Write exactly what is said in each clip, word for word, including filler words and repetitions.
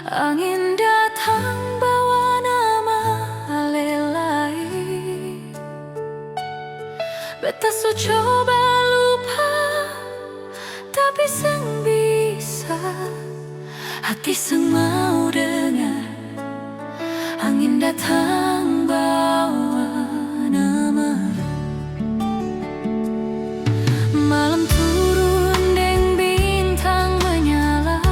Angin datang bawa nama ale lai. Beta su coba lupa, tapi seng bisa. Hati seng mau dengar. Angin datang bawa nama. Malam turun deng bintang menyala.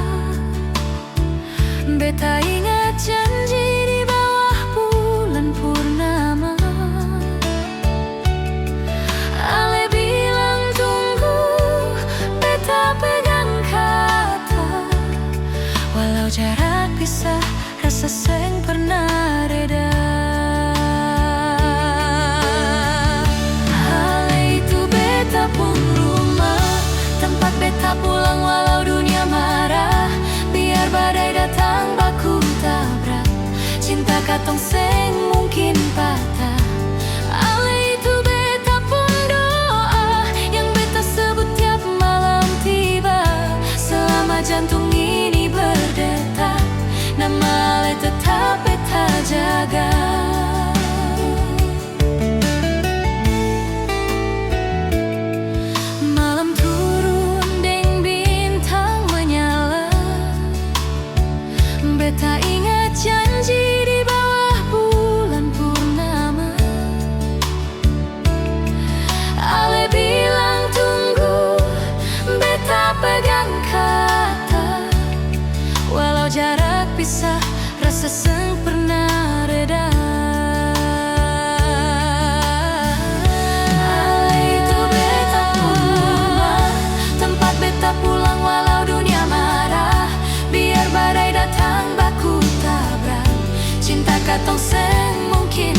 Beta ingat janji di bawah bulan purnama. Ale bilang tunggu, beta pegang kata. Walau jarak pisah, rasa seng pernah reda. Ale itu beta pung rumah, tempat beta pulang walau dunia marah. Biar badai datang baku tabrak, cinta katong seng mungkin patah. Ale itu beta pung doa yang beta sebut tiap malam tiba. Selama jantung ini berdetak, nama ale tetap beta jaga. Malam turun deng bintang menyala. Beta ingat janji di bawah bulan purnama. Ale bilang tunggu, beta pegang kata. Walau jarak pisah, rasa seng pernah reda. Ale itu beta pung rumah, tempat beta pulang walau dunia marah. Biar badai datang baku tabrak, cinta katong seng mungkin